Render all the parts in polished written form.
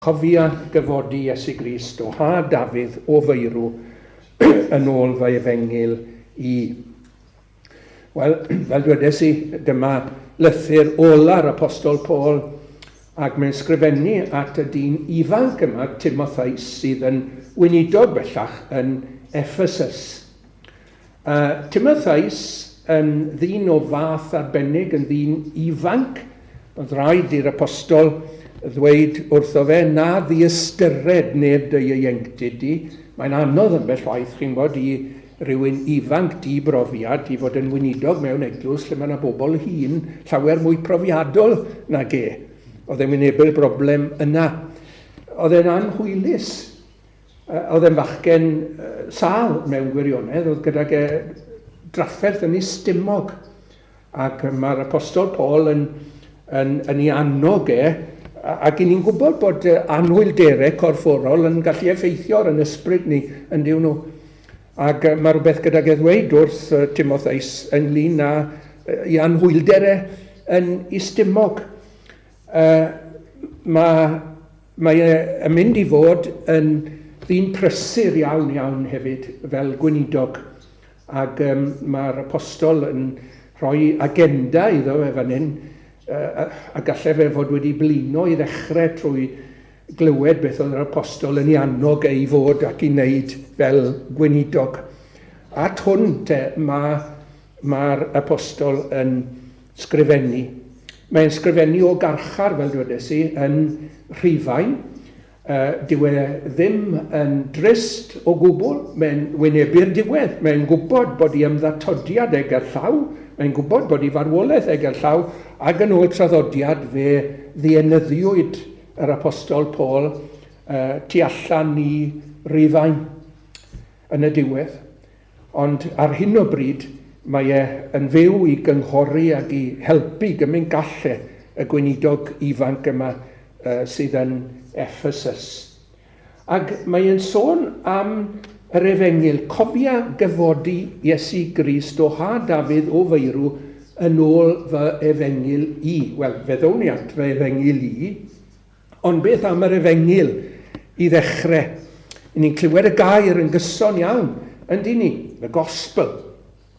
Cofia gyfodi Iesu Grist o had Dafydd o feirw yn ôl fy efengyl i. Wel, fel dwedes i, dyma lythyr ola'r Apostol Paul, ac mae'n sgrifennu at y dyn ifanc yma, Timotheus, sydd yn weinidog bellach yn Ephesus. Uh, Timotheus yn ddyn o fath arbennig, yn ddyn ifanc. Oedd rhaid i'r apostol ddweud wrtho fe na ddiystyred neb dy ieuenctid di. Mae'n anodd ambell waith, chi'n gwybod, i rywun ifanc di-brofiad i fod yn weinidog mewn eglwys lle mae yna bobl hŷn llawer mwy profiadol nag e. Oedd e'n wynebu'r broblem yna. Oedd e'n anhwylus. Oedd e'n fachgen sâl mewn gwirionedd, oedd gydag e drafferth yn ei stumog. Ac mae'r Apostol Paul yn, yn, yn ei annog e, ac i ni'n gwybod bod anhwylderau corfforol yn gallu effeithio ar yn ysbryd ni, yn dyw nhw. Ac mae rhywbeth gydag e ddweud wrth Timotheus ynglyn â i anhwylderau yn ei stumog. Mae Mae e yn mynd i fod yn ddyn prysur iawn iawn hefyd fel gweinidog, ac um, mae'r apostol yn rhoi agenda iddo fe fan hyn, uh, a gallai fe fod wedi blino i ddechrau trwy glywed beth oedd yr apostol yn ei annog ei fod ac i wneud fel gweinidog. At hwn te, mae mae'r apostol yn sgrifennu. Mae'n sgrifennu o garchar, fel dwedes i, yn Rhufain. Uh, dyw e ddim yn drist o gwbl, mae'n wynebu'r diwedd, mae'n gwybod bod ei ymddatodiad e gerllaw, mae'n gwybod bod ei farwolaeth e gerllaw, ac yn ôl traddodiad fe ddienyddiwyd yr apostol Paul uh, tu allan i Rufain yn y diwedd. Ond ar hyn o bryd, mae e yn fyw i gynghori ac i helpu gymaint gall e y gweinidog ifanc yma sydd yn Ephesus. Ac mae e'n sôn am yr efengyl, cofia gyfodi Iesu Grist o had Dafydd o feirw yn ôl fy efengyl i. Wel, fe ddown ni at fy efengyl i, Ond beth am yr efengyl i ddechrau? I ni'n clywed y gair yn gyson iawn, yndyn ni? The gospel.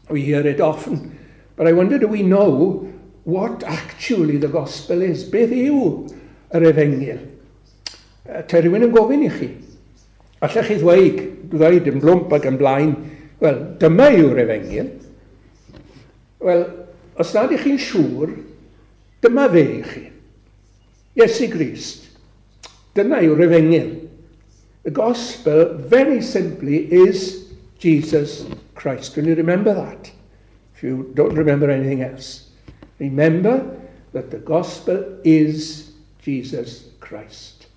We hear it often. But I wonder do we know what actually the gospel is? Beth yw yr efengyl? Te rhywun yn gofyn i chi. Allech chi ddweud, ddweud yn blwmp ac yn blaen, wel, dyma yw'r efengyl. Wel, os nad ych chi'n siŵr, dyma fe i chi. Iesu Grist. Dyna yw'r efengyl. The gospel, very simply, is Jesus Christ. Can you remember that? If you don't remember anything else. Remember that the gospel is Jesus Christ.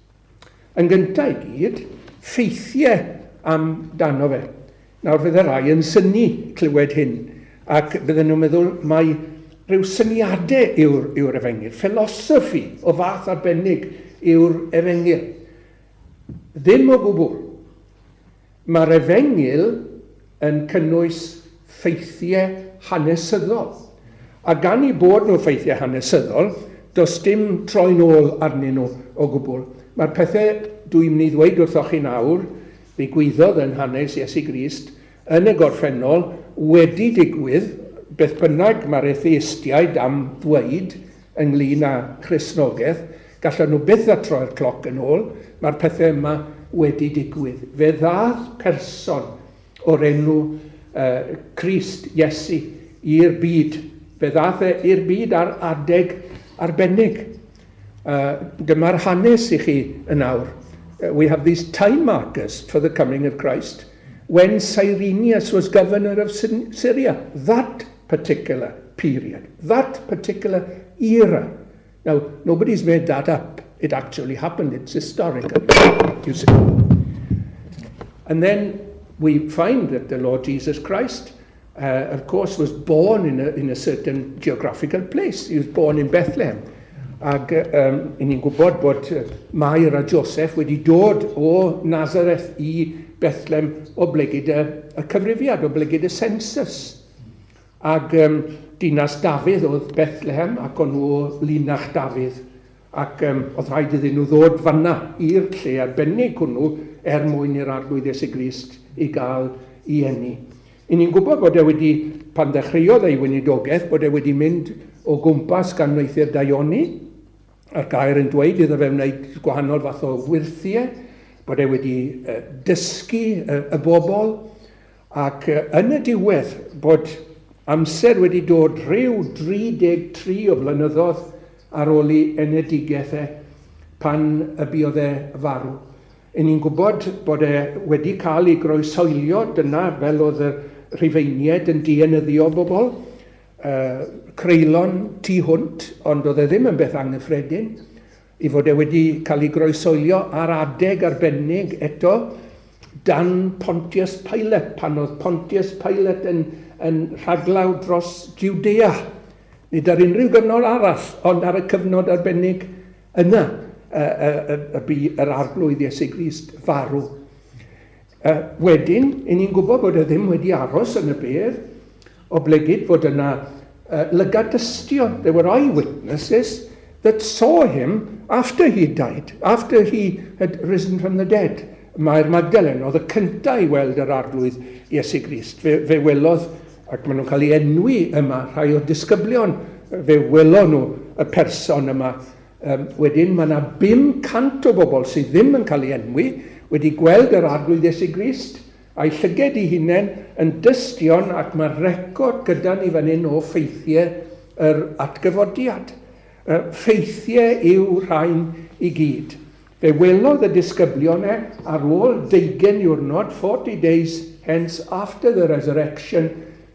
Yn gyntaf i gyd, ffeithiau amdano fe. Nawr fydde rai yn synnu clywed hyn, ac bydden nhw'n meddwl mai rhyw syniadau yw'r yw efengyl, philosophy o fath arbennig yw'r efengyl. Ddim o gwbl. Mae'r Efengyl yn cynnwys ffeithiau hanesyddol. A gan eu bod nhw'n ffeithiau hanesyddol, does dim troi'n ôl arnyn nhw o gwbl. Mae'r pethau dwi'n mynd i ddweud wrthoch chi nawr, ddigwyddodd yn hanes Iesu Grist yn y gorffennol, wedi digwydd, beth bynnag mae'r atheistiaid am ddweud, ynglŷn â Christnogaeth, gallan nhw byth â troi'r cloc yn ôl, mae'r pethau yma wedi digwydd. Fe ddaeth person o'r enw uh, Crist, Iesu, i'r byd. Fe ddaeth e i'r byd ar adeg arbennig. Uh, dyma'r hanes i chi yn awr. We have these time markers for the coming of Christ. When Cyrenius was governor of Syria, that particular period, that particular era. Now, nobody's made that up. It actually happened. It's historical, you see. And then we find that the Lord Jesus Christ, of course, was born in a, in a certain geographical place. He was born in Bethlehem. Ac um, i ni'n gwybod bod Mair a Joseph wedi dod o Nazareth i Bethlehem o blegid y, y cyfrifiad, o blegid y census. Ac um, dinas Dafydd oedd Bethlehem ac o'n nhw o linach Dafydd. Ac um, oedd rhaid iddyn nhw ddod fanna i'r lle arbennig hwnnw er mwyn i'r Arglwydd Iesu Grist i gael i eni. I ni'n gwybod bod e wedi, pan ddechreuodd ei weinidogaeth, bod e wedi mynd o gwmpas gan wneuthur daioni, a'r gair yn dweud iddo fe wneud gwahanol fath o wyrthiau, bod e wedi dysgu y bobl, ac yn y diwedd bod amser wedi dod rhyw 33 o flynyddoedd ar ôl ei enedigaeth e, pan y buodd e farw. Y'n ni'n gwybod bod e wedi cael ei groeshoelio, dyna fel oedd y Rhufeiniaid yn dienyddio bobl, uh, creulon tu hwnt, ond oedd e ddim yn beth anghyffredin, i fod e wedi cael ei groeshoelio ar adeg arbennig eto, dan Pontius Pilate, pan oedd Pontius Pilate yn, yn rhaglaw dros Judea. Nid ar unrhyw gyfnod arall, ond ar y cyfnod arbennig Yna y, y, y, y bu yr Arglwydd Iesu Grist farw. Uh, wedyn, i ni'n gwybod bod e ddim wedi aros yn y bedd, oblegid fod yna uh, lygad dystion. There were eyewitnesses that saw him after he died, after he had risen from the dead. Mae'r Magdalen oedd y cyntaf i weld yr Arglwydd Iesu Grist. Fe, fe welodd, ac maen nhw'n cael ei enwi yma, rhai o'r disgyblion, fe welon nhw y person yma. Um, wedyn mae yna 500 o bobl sydd ddim yn cael ei enwi wedi gweld yr Arglwydd Iesu Grist a'i llyged ei hunain yn dystion ac mae record gyda ni fan hyn o ffeithiau yr atgyfodiad. Ffeithiau yw rhain i gyd. Fe welodd y disgyblion e ar ôl deugain niwrnod, 40 days hence after the resurrection,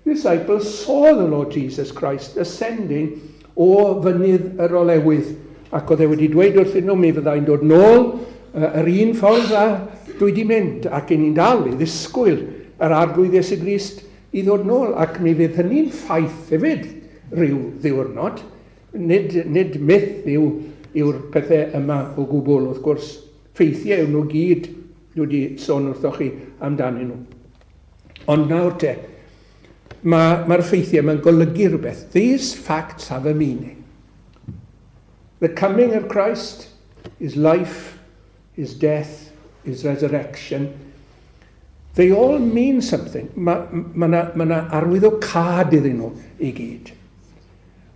disciples saw the Lord Jesus Christ ascending o fynydd yr olewydd. Ac oedd e wedi dweud wrthyn nhw, mi fyddai'n dod nôl yr un ffordd a dwi di mynd, ac i ni'n dal i ddisgwyl yr Arglwydd Iesu Grist i ddod nôl, ac mi fydd hynny'n ffaith hefyd rhyw ddiwrnod. Nid, nid myth yw, yw'r pethau yma o gwbl, wrth gwrs. Ffeithiau yw nhw gyd, dwi wedi sôn wrthoch chi amdanyn nhw. Ond nawr te, mae'r ma ffeithiau yma'n golygu rhywbeth. These facts have a meaning. The coming of Christ, his life, his death, his resurrection, they all mean something. Mae ma yna ma, ma arwyddocâd iddyn nhw i gyd.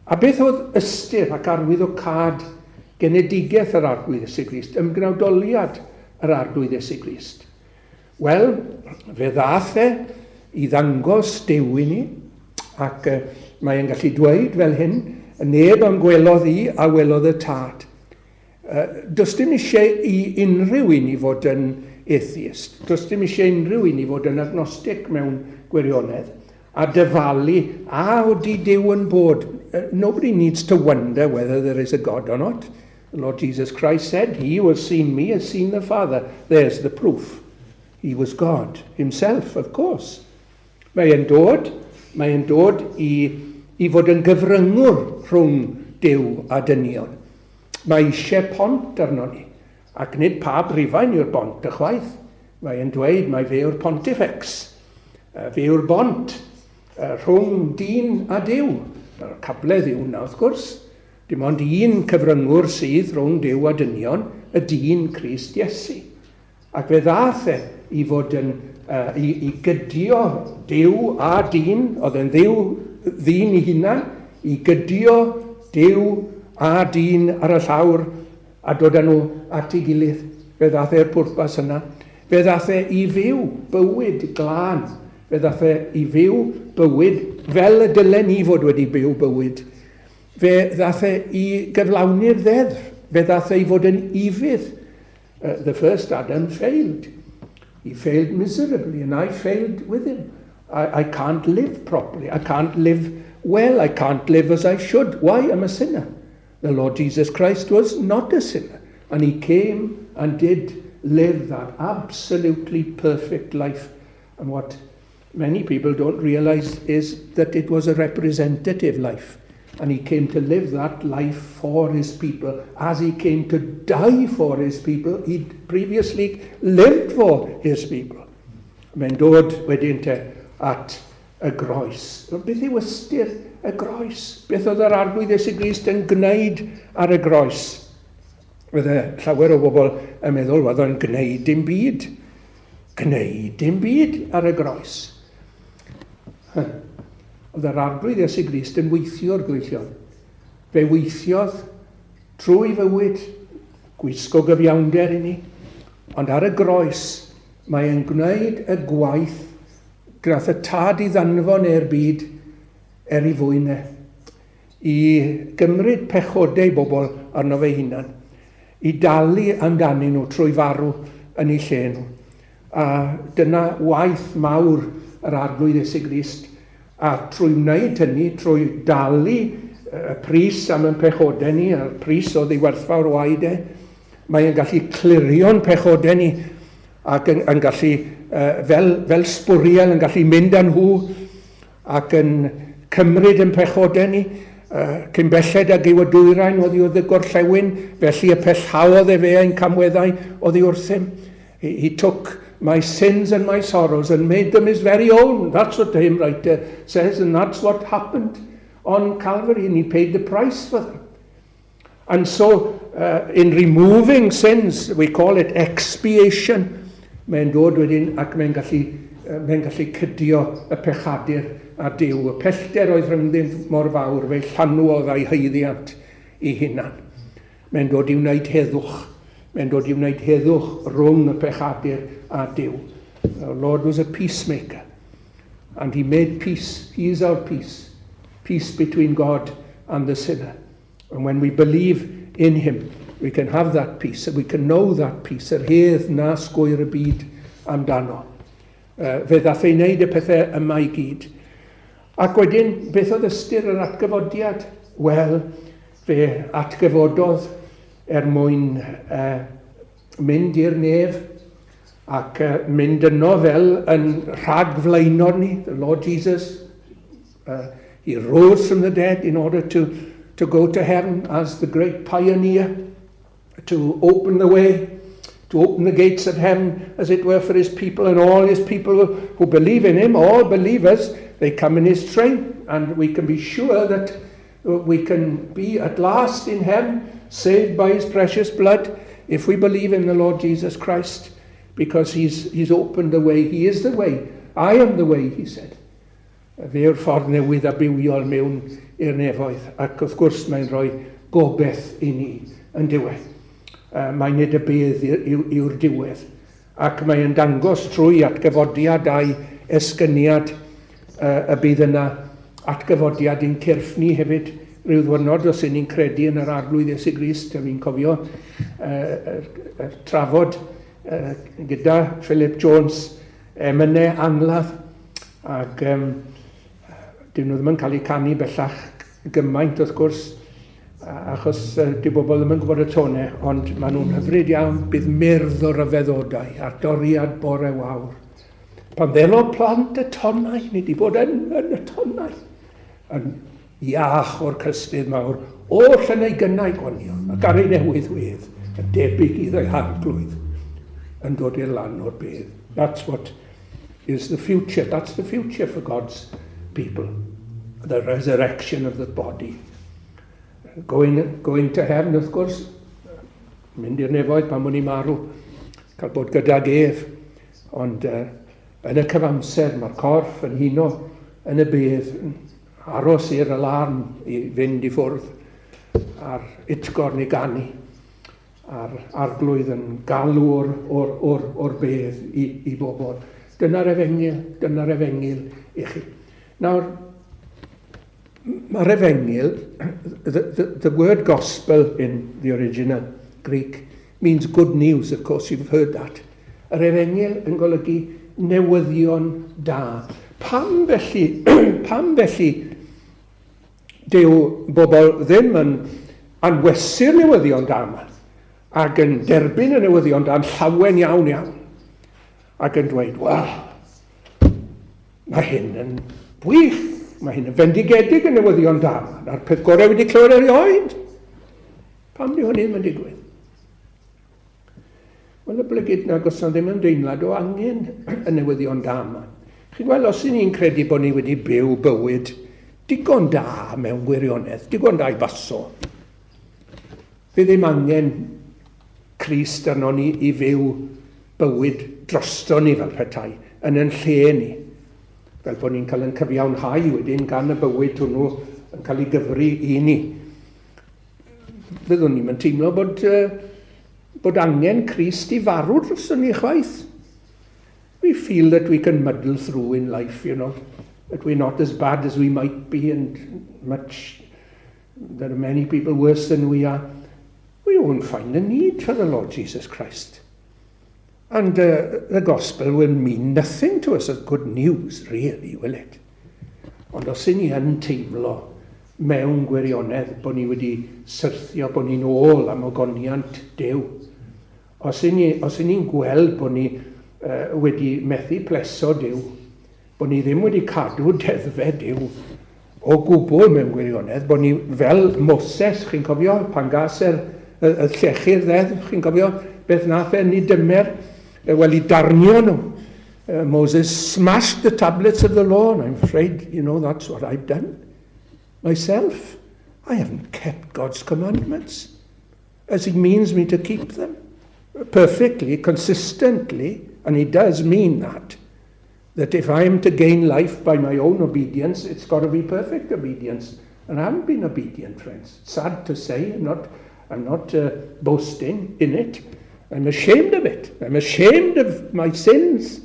A beth oedd ystyr ac arwyddocâd genedigaeth yr Arglwydd Iesu Grist, ymgnawdoliad yr Arglwydd Iesu Grist? Wel, fe ddaeth e i ddangos Duw i ni, ac mae e'n gallu dweud fel hyn, y neb am gwelodd i a welodd y tad. Does dim eisiau i unrhyw un i fod yn atheist. Does dim eisiau unrhyw un i fod yn agnostic mewn gwirionedd. A dyfalu, a ydy Duw yn bod? Nobody needs to wonder whether there is a God or not. The Lord Jesus Christ said, he who has seen me has seen the Father. There's the proof. He was God himself, of course. Mae e'n dod, mae e'n dod i, i fod yn gyfryngwr rhwng Duw a dynion. Mae eisiau pont arno ni, ac nid Pab Rufain yw'r bont ychwaith. Mae e'n dweud mai fe yw'r pontifex. Fe yw'r bont rhwng dyn a Duw. Yr cabledd yw hwnna, wrth gwrs. Dim ond un cyfryngwr sydd rhwng Duw a dynion, y dyn Crist Iesu. Ac fe ddaeth e i fod yn, uh, i, i gydio Duw a dyn, oedd e'n ddiw, ddyn i hunan, i gydio Duw a dyn ar y llawr a dod â nhw at ei gilydd. Fe ddaeth e'r pwrpas yna. Fe ddaeth e i fyw bywyd glân. Fe ddaeth e i fyw bywyd fel y dylen ni fod wedi byw bywyd. Fe ddaeth e i gyflawni'r ddeddf. Fe ddaeth e i fod yn ufudd. Uh, the first Adam failed. He failed miserably and I failed with him. I, I can't live properly. I can't live well. I can't live as I should. Why? I'm a sinner. The Lord Jesus Christ was not a sinner. And he came and did live that absolutely perfect life. And what many people don't realize is that it was a representative life. And he came to live that life for his people. As he came to die for his people, he'd previously lived for his people. Mae'n dod wedyn te at y groes. Beth yw ystyr y groes? Beth oedd yr Arglwydd Iesu Grist yn gwneud ar y groes? Fydde llawer o bobl yn meddwl, wel, o'n gwneud dim byd. Gwneud dim byd ar y groes. Oedd yr Arglwydd Iesu Grist yn weithiwr, gyfeillion. Fe weithiodd trwy fywyd, gwisgo gyfiawnder i ni, ond ar y groes mae e'n gwneud y gwaith gwnaeth y Tad i ddanfon e'r byd er ei fwyn e, i gymryd pechodau bobl arno fe hunan, i dalu amdanyn nhw trwy farw yn eu lle nhw. A dyna waith mawr yr Arglwydd Iesu Grist, a trwy wneud hynny, trwy dalu y pris am ein pechodau ni, a'r pris o ddiwerthfawr waed e, mae e'n gallu clirio'n pechodau ni, ac yn, yn gallu, fel, fel sbwriel, yn gallu mynd â nhw, ac yn cymryd yn pechodau ni, cyn belled ag yw y dwyrain oddi wrth y gorllewin, felly y pellhaodd efe ein camweddau oddi wrthym. He, he took my sins and my sorrows and made them his very own. That's what the hymn writer says, and that's what happened on Calvary, and he paid the price for them. And so, uh, in removing sins, we call it expiation. Mae'n dod wedyn ac mae'n gallu, mae'n gallu cydio y pechadur a Duw. Y pellter oedd rhyngddynt mor fawr, fe llanwodd a'i haeddiant i hunan. Mae'n dod i wneud heddwch. Mae'n dod i wneud heddwch rhwng y pechadur a Duw. The Lord was a peacemaker. And he made peace. He is our peace. Peace between God and the sinner. And when we believe in him, we can have that peace, and we can know that peace, yr hedd nas gwyr y byd amdano. Uh, fe ddath ei wneud y pethau yma i gyd. Ac wedyn, beth oedd ystyr yr atgyfodiad? Wel, fe atgyfododd er mwyn uh, mynd i'r nef ac uh, mynd yno fel yn rhagflaenor ni, the Lord Jesus. Uh, he rose from the dead in order to, to go to heaven as the great pioneer, to open the way, to open the gates of heaven, as it were, for his people and all his people who believe in him, all believers, they come in his train. And we can be sure that we can be at last in heaven, saved by his precious blood, if we believe in the Lord Jesus Christ, because he's, he's opened the way. He is the way. I am the way, he said. Fe yw'r ffordd newydd a bywiol mewn i'r nefoedd, ac wrth gwrs mae'n rhoi gobeith i ni yn diwedd. Mae nid y bedd yw'r diwedd, ac mae'n dangos trwy atgyfodiad a'i esgyniad y bydd yna atgyfodiad i'n cyrff ni hefyd rhyw ddwyrnod os y'n ni'n credu yn yr Arglwydd Iesu Grist. A fi'n cofio trafod gyda Philip Jones emynau angladd Ac um, dyn nhw ddim yn cael eu canu bellach gymaint wrth gwrs, achos uh, di bobl ddim yn gwybod y tonau, ond maen nhw'n hyfryd iawn, bydd myrdd o ryfeddodau ar doriad bore wawr. Pan ddelo plant y tonnau, ni wedi bod yn, yn y tonnau, yn iach o'r cystudd mawr, oll yn ei gynnau gwanion, ac ar ei newydd wedd, yn debyg iddo harglwydd, yn dod i'r lan o'r bedd. That's what is the future. That's the future for God's people. The resurrection of the body. Going, going to heaven, wrth gwrs, mynd i'r nefoedd pan mwyn i marw, cael bod gydag ef. Ond uh, yn y cyfamser, mae'r corff yn huno yn y bedd, aros i'r alarm i fynd i ffwrdd a'r utgorn i ganu. a'r Arglwydd yn galw o'r, or, or, or bedd i, i bobl. Dyna'r efengyl, dyna'r efengyl i chi. Nawr, mae'r efengyl, the, the, the word gospel in the original Greek means good news, of course, you've heard that. Yr efengyl yn golygu newyddion da. Pam felly, pam felly Dyw bobl ddim yn anwesu'r newyddion da yma ac yn derbyn y newyddion da'n llawen iawn iawn ac yn dweud, wel, mae hyn yn wych, mae hyn yn fendigedig y newyddion da yma, na'r peth gorau wedi clywed erioed. Pam di hynny ddim yn digwydd? Wel, y blegid nag os na ddim ymdeimlad o angen y newyddion da yma. Chi'n gweld, os y'n ni'n credu bod ni wedi byw bywyd digon da mewn gwirionedd, digon da i baso, fydd ddim angen Crist arno ni i fyw bywyd drosto ni fel petai, yn yn lle ni. Fel bod ni'n cael yn cyfiawnhau wedyn gan y bywyd hwnnw yn cael ei gyfri i ni. Fyddwn ni'n teimlo bod, uh, bod angen Crist i farw drosto ni chwaith. We feel that we can muddle through in life, you know, that we're not as bad as we might be and much, there are many people worse than we are. We won't find a need for the Lord Jesus Christ. And uh, the gospel will mean nothing to us as good news, really, will it? Ond os y'n ni yn teimlo mewn gwirionedd bod ni wedi syrthio, bod ni'n ôl am ogoniant Duw, os y'n ni, os y'n ni'n gweld bod ni uh, wedi methu pleso Duw, bod ni ddim wedi cadw deddfau Duw o gwbl mewn gwirionedd, bod ni fel Moses, chi'n cofio, pan gas yr, y, y llechu'r ddeddf, chi'n cofio beth nath e ni dymer, wel i darnio nhw. Uh, Moses smashed the tablets of the law, and I'm afraid, you know, that's what I've done myself. I haven't kept God's commandments as he means me to keep them perfectly, consistently, and he does mean that. That if I am to gain life by my own obedience, it's got to be perfect obedience. And I haven't been obedient, friends. Sad to say, I'm not, I'm not uh, boasting in it. I'm ashamed of it. I'm ashamed of my sins.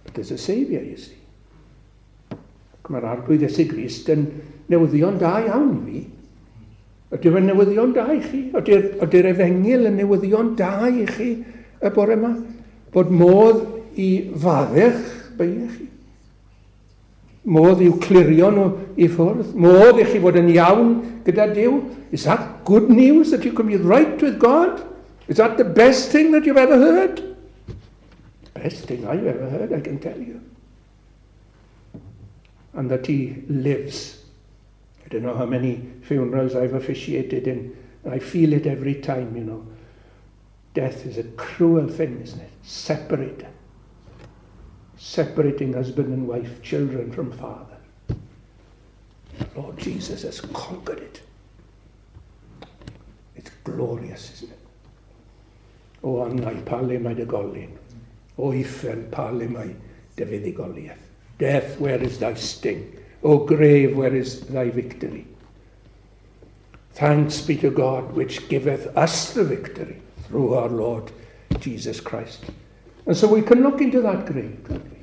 But there's a saviour, you see. Ac mae'r Arglwydd Iesu Grist yn newyddion da iawn i fi. Ydy fe'n newyddion da i chi? Ydy'r ydy efengyl yn newyddion da i chi y bore yma? Bod modd i faddech beiau chi? Modd i'w clirio nhw i ffwrdd? Modd i chi fod yn iawn gyda Duw? Is that good news that you can be right with God? Is that the best thing that you've ever heard? Best thing I've ever heard, I can tell you. And that he lives. I don't know how many funerals I've officiated in, and I feel it every time, you know. Death is a cruel thing, isn't it? Separator. Separating husband and wife, children from father. The Lord Jesus has conquered it. It's glorious, isn't it? O angau, pa le mae dy golyn? O uffern, pa le mae dy fuddugoliaeth? Death, where is thy sting? O grave, where is thy victory? Thanks be to God, which giveth us the victory through our Lord Jesus Christ. And so we can look into that grave, can't we?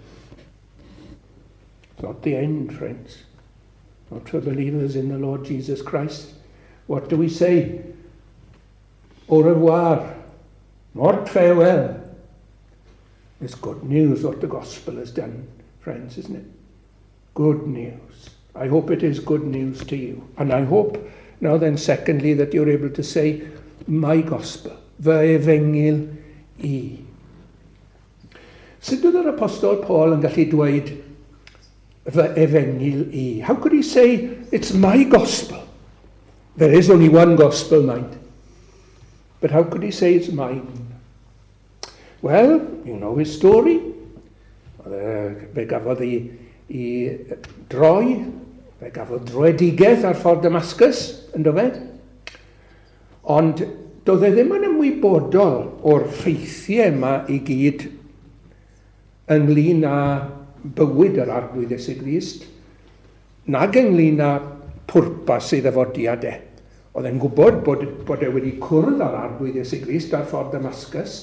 It's not the end, friends. Not for believers in the Lord Jesus Christ. What do we say? Au revoir. Not farewell. It's good news what the gospel has done, friends, isn't it? Good news. I hope it is good news to you. And I hope, now then, secondly, that you're able to say, my gospel, fy efengyl i. Sut oedd yr apostol Paul yn gallu dweud fy efengyl i? How could he say, it's my gospel? There is only one gospel, mind. But how could he say it's mine? Well, you know his story. Fe gafodd ei, i droi, fe gafodd droedigaeth ar ffordd Damascus, yn do fe? Ond doedd e ddim yn ymwybodol o'r ffeithiau yma i gyd ynglyn â bywyd yr Arglwydd Iesu Grist, nag ynglyn â pwrpas ei ddyfodiad e. Oedd e'n gwybod bod, bod e wedi cwrdd â'r Arglwydd Iesu Grist ar ffordd Damascus.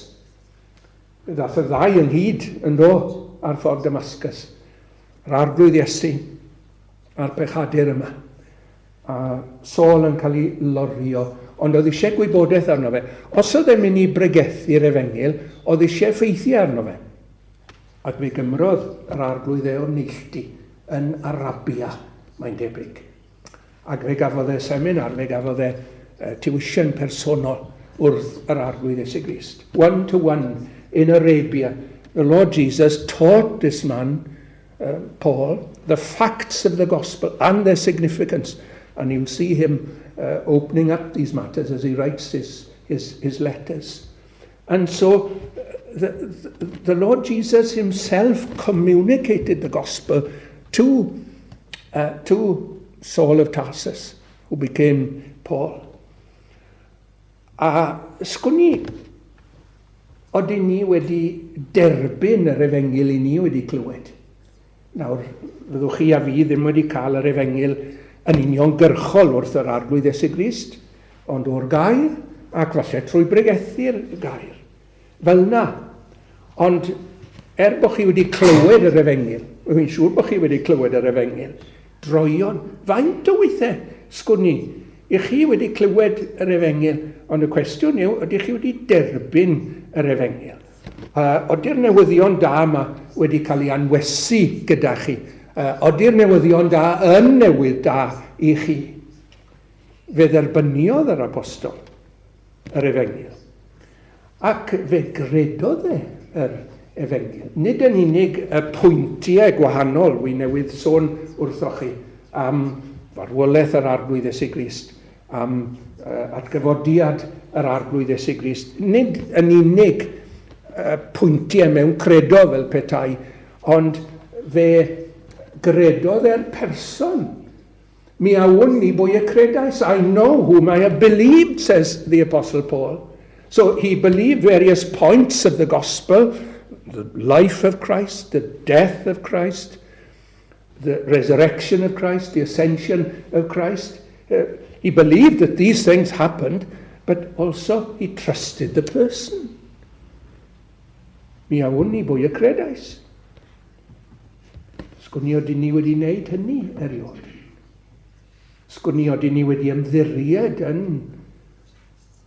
Fe ddath y ddau ynghyd yn do ar ffordd Damascus. Yr Arglwydd Iesu a'r pechadur yma. A Saul yn cael ei lorio, ond oedd eisiau gwybodaeth arno fe. Os oedd e'n mynd i bregethu'r efengyl, oedd eisiau ffeithiau arno fe. Ac fe gymrodd yr Arglwydd e o'r neilltu yn Arabia, mae'n debyg. Ac fe gafodd e seminar, fe gafodd e uh, tuition personol wrth yr Arglwydd Iesu Grist. One to one in Arabia. The Lord Jesus taught this man, uh, Paul, the facts of the gospel and their significance. And you'll see him uh, opening up these matters as he writes his, his, his letters. And so the, the, the Lord Jesus himself communicated the gospel to, uh, to Saul of Tarsus, who became Paul. A sgwn i, odyn ni wedi derbyn yr efengyl i ni wedi clywed? Nawr, fyddwch chi a fi ddim wedi cael yr efengyl yn uniongyrchol wrth yr Arglwydd Iesu Grist, ond o'r gair, ac falle trwy bregethu'r gair. Fel 'na. Ond er bod chi wedi clywed yr efengyl, rwy'n siŵr bod chi wedi clywed yr efengyl, droeon, faint o weithiau, sgwn i, i chi wedi clywed yr efengyl, ond y cwestiwn yw, ydych chi wedi derbyn yr efengyl? Uh, ody'r newyddion da yma wedi cael ei anwesu gyda chi? Uh, ody'r newyddion da yn newydd da i chi? Fe dderbyniodd yr apostol yr efengyl. Ac fe gredodd e yr efengyl. Nid yn unig y pwyntiau gwahanol wy newydd sôn wrthoch chi am farwolaeth yr Arglwydd Iesu Grist, am atgyfodiad yr Arglwydd Iesu Grist, nid yn unig y pwyntiau mewn credo fel petai, ond fe gredodd e'r person. Mi a wn i bwy y credais. I know whom I have believed, says the Apostle Paul. So he believed various points of the gospel, the life of Christ, the death of Christ, the resurrection of Christ, the ascension of Christ. Uh, he believed that these things happened, but also he trusted the person. Mi a wn i bwy y credais. Sgwn i odyn ni wedi wneud hynny erioed. Sgwn i odyn ni wedi ymddiried yn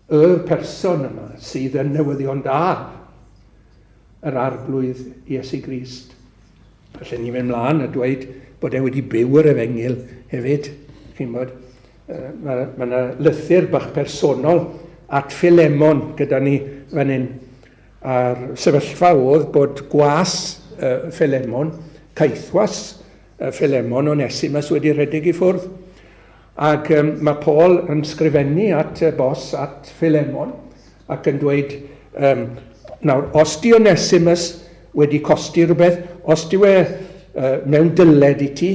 y person yma sydd yn newyddion da, yr Arglwydd Iesu Grist. Felly ni mynd mlaen a dweud bod e wedi byw yr efengyl hefyd. Chi'n bod, mae yna lythyr bach personol at Philemon gyda ni fan hyn. A'r sefyllfa oedd bod gwas uh, Philemon, caethwas uh, Philemon Onesimus wedi rhedeg i ffwrdd. Ac um, mae Paul yn sgrifennu at y bos, at Philemon, ac yn dweud, um, nawr, os di Onesimus wedi costi rhywbeth, os di we uh, mewn dyled i ti,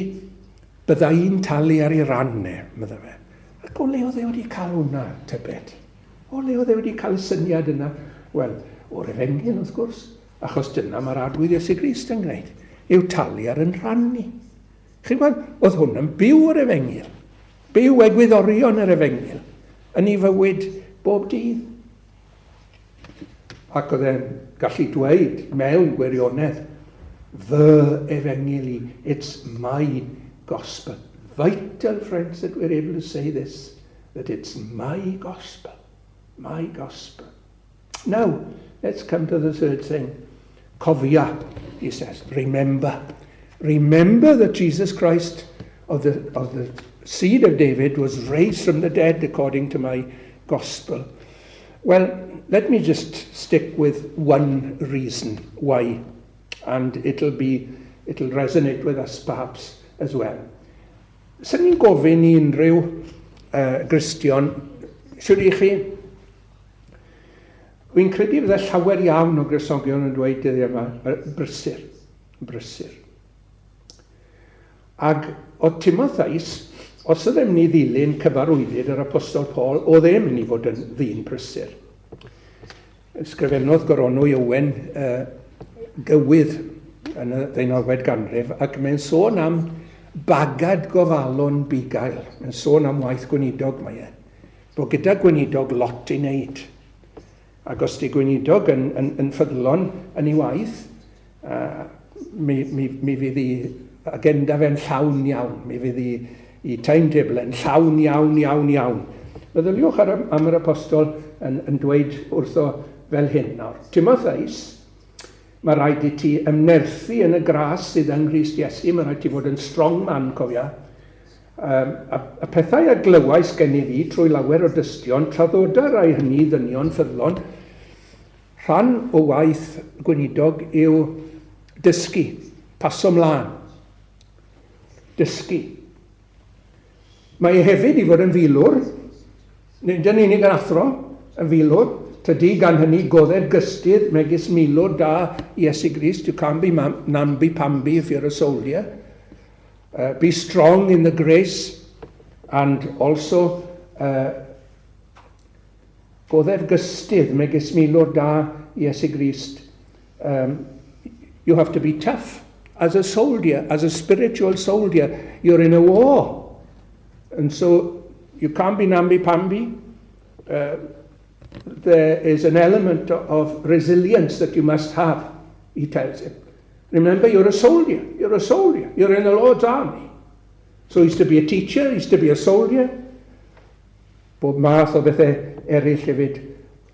bydda i'n talu ar ei ran e, meddai fe. Ac o le oedd e wedi cael hwnna, tybed? O le oedd e wedi cael y syniad yna? Wel, o'r efengyl, wrth gwrs, achos dyna mae'r Arglwydd Iesu Grist yn gwneud, yw talu ar yn rhan ni. Chi'n gweld, oedd hwn yn byw yr efengyl, byw egwyddorion yr efengyl, yn ei fywyd bob dydd. Ac oedd e'n gallu dweud mewn gwirionedd, fy efengyl i, it's my gospel. Vital, friends, that we're able to say this. that it's my gospel. My gospel. Now, let's come to the third thing. Cofia, he says, remember. Remember that Jesus Christ of the, of the seed of David was raised from the dead according to my gospel. Well, let me just stick with one reason why, and it'll be, it'll resonate with us perhaps as well. Sen ni'n gofyn i unrhyw uh, Gristion, siwr i chi? Wy'n credu fydde llawer iawn o Grisogion yn dweud dyddiau yma, brysur, brysur. Ac o Timotheus, os oedd e'n mynd i ddilyn cyfarwyddyd yr Apostol Paul, oedd e'n mynd i fod yn ddyn prysur. Ysgrifennodd Goronwy Owen uh, gywydd yn y ddeunawfed ganrif ac mae'n sôn am bagad gofalon bugail. Mae'n sôn am waith gweinidog mae e. Bod gyda gweinidog lot i wneud. Ac os di gweinidog yn, yn, yn ffyddlon yn ei waith, uh, mi, mi, mi fydd i agenda fe'n llawn iawn. Mi fydd i, i timetable e'n llawn iawn, iawn, iawn. Meddyliwch ar, am yr apostol yn, yn dweud wrtho fel hyn nawr. Timotheus, mae rhaid i ti ymnerthu yn y gras sydd yng Nghrist Iesu, mae rhaid ti fod yn strong man, cofia. Um, a, y pethau a glywais gen i fi trwy lawer o dystion, traddoda rai hynny ddynion ffyddlon, Rhan o waith gweinidog yw dysgu, paso mlaen. Dysgu. Mae e hefyd i fod yn filwr, nid yn unig yn athro, yn filwr. Tydi gan hynny goddef gystudd megis milwr da Iesu Grist. You can't be namby-pamby if you're a soldier. Uh, be strong in the grace and also uh, Goddef gystudd megis milwr da Iesu Grist. Um, you have to be tough as a soldier, as a spiritual soldier. You're in a war. And so you can't be namby-pamby. Uh, there is an element of resilience that you must have, he tells him. Remember, you're a soldier. You're a soldier. You're in the Lord's army. So he's to be a teacher, he's to be a soldier. Bob math o bethau eraill hefyd.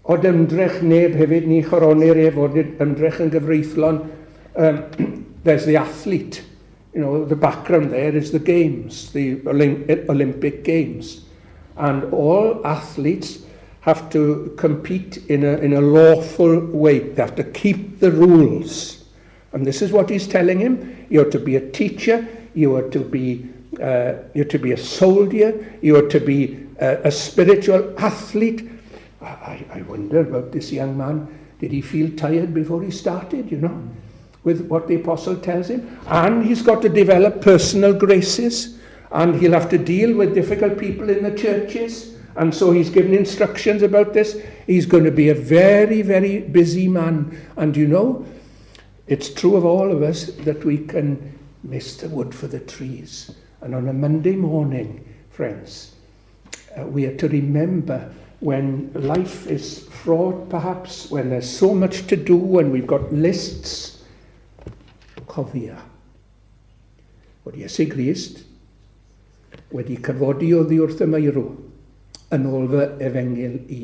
Od ymdrech neb hefyd, ni choronir ef od ymdrech yn gyfreithlon. Um, there's the athlete. You know, the background there is the games, the Olympic Games. And all athletes have to compete in a, in a lawful way. They have to keep the rules. And this is what he's telling him. You're to be a teacher, you are to be, uh, you're to be a soldier, you are to be a, a spiritual athlete. I, I wonder about this young man. Did he feel tired before he started, you know, with what the apostle tells him? And he's got to develop personal graces, and he'll have to deal with difficult people in the churches. And so he's given instructions about this. He's going to be a very, very busy man. And you know, it's true of all of us that we can miss the wood for the trees. And on a Monday morning, friends, uh, we are to remember when life is fraught, perhaps, when there's so much to do, when we've got lists, cofia bod Iesu Grist wedi cyfodi oddi wrth y meirw yn ôl fy efengyl i.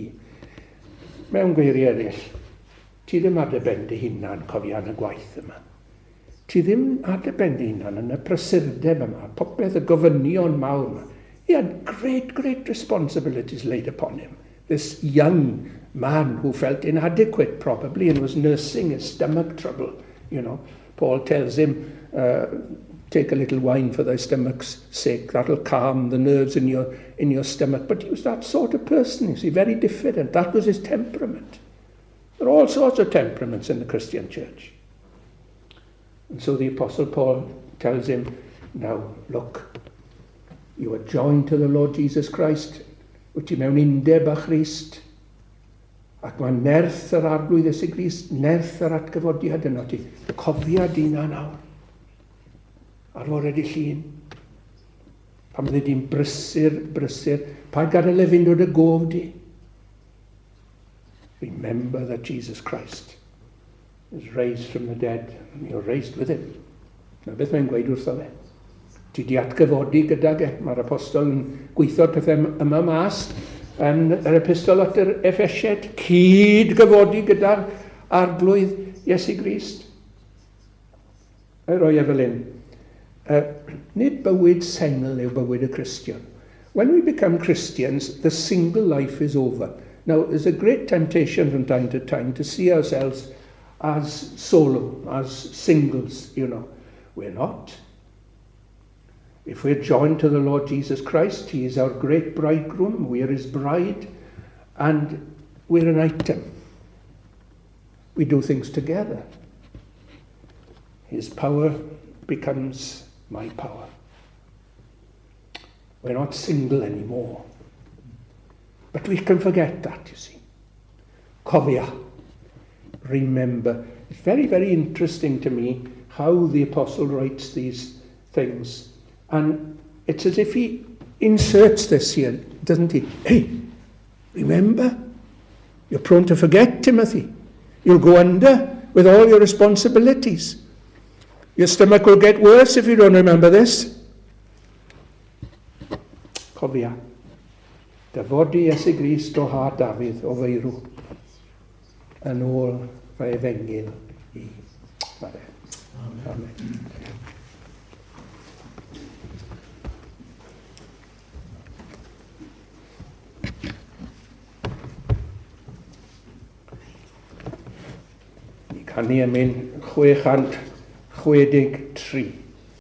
Mewn geiriau eraill, ti ddim ar dy ben dy hunan, cofia yn y gwaith yma. Ti ddim ar dy ben dy hunan yn y prysurdeb yma, popeth y gofynion mawr yma. He had great, great responsibilities laid upon him. This young man who felt inadequate probably and was nursing his stomach trouble, you know. Paul tells him, uh, take a little wine for thy stomach's sake. That'll calm the nerves in your, in your stomach. But he was that sort of person, you see, very diffident. That was his temperament. There are all sorts of temperaments in the Christian church. And so the Apostle Paul tells him, now look, you are joined to the Lord Jesus Christ, wyt ti mewn undeb â Christ, ac mae nerth yr Arglwydd Iesu Grist, nerth yr atgyfodiad yno ti. Cofia di na nawr. Ar fore di llun. Pan bydde di'n brysur, brysur, paid gadael e fynd o dy gof di. Remember that Jesus Christ is raised from the dead and you're raised with him. Na beth mae'n gweud wrtho fe. Ti di atgyfodi gydag e. Mae'r apostol yn gweithio'r pethau yma mas yn yr epistol at yr Effesiaid. Cyd gyfodi gyda'r arglwydd Iesu Grist. Ei roi e fel hyn. Uh, nid bywyd sengl yw bywyd y Cristion. When we become Christians, the single life is over. Now, there's a great temptation from time to time to see ourselves as solo, as singles, you know. We're not. If we're joined to the Lord Jesus Christ, He is our great bridegroom, we are His bride, and we're an item. We do things together. His power becomes my power. We're not single anymore. But we can forget that, you see. Cofia. Remember. It's very, very interesting to me how the apostle writes these things. And it's as if he inserts this here, doesn't he? Hey, remember? You're prone to forget, Timothy. You'll go under with all your responsibilities. Your stomach will get worse if you don't remember this. Cofia, dyfodi Iesu Grist o ha Dafydd o feirw yn ôl fy efengyl i. Amen. Amen. Ni canu emyn 663.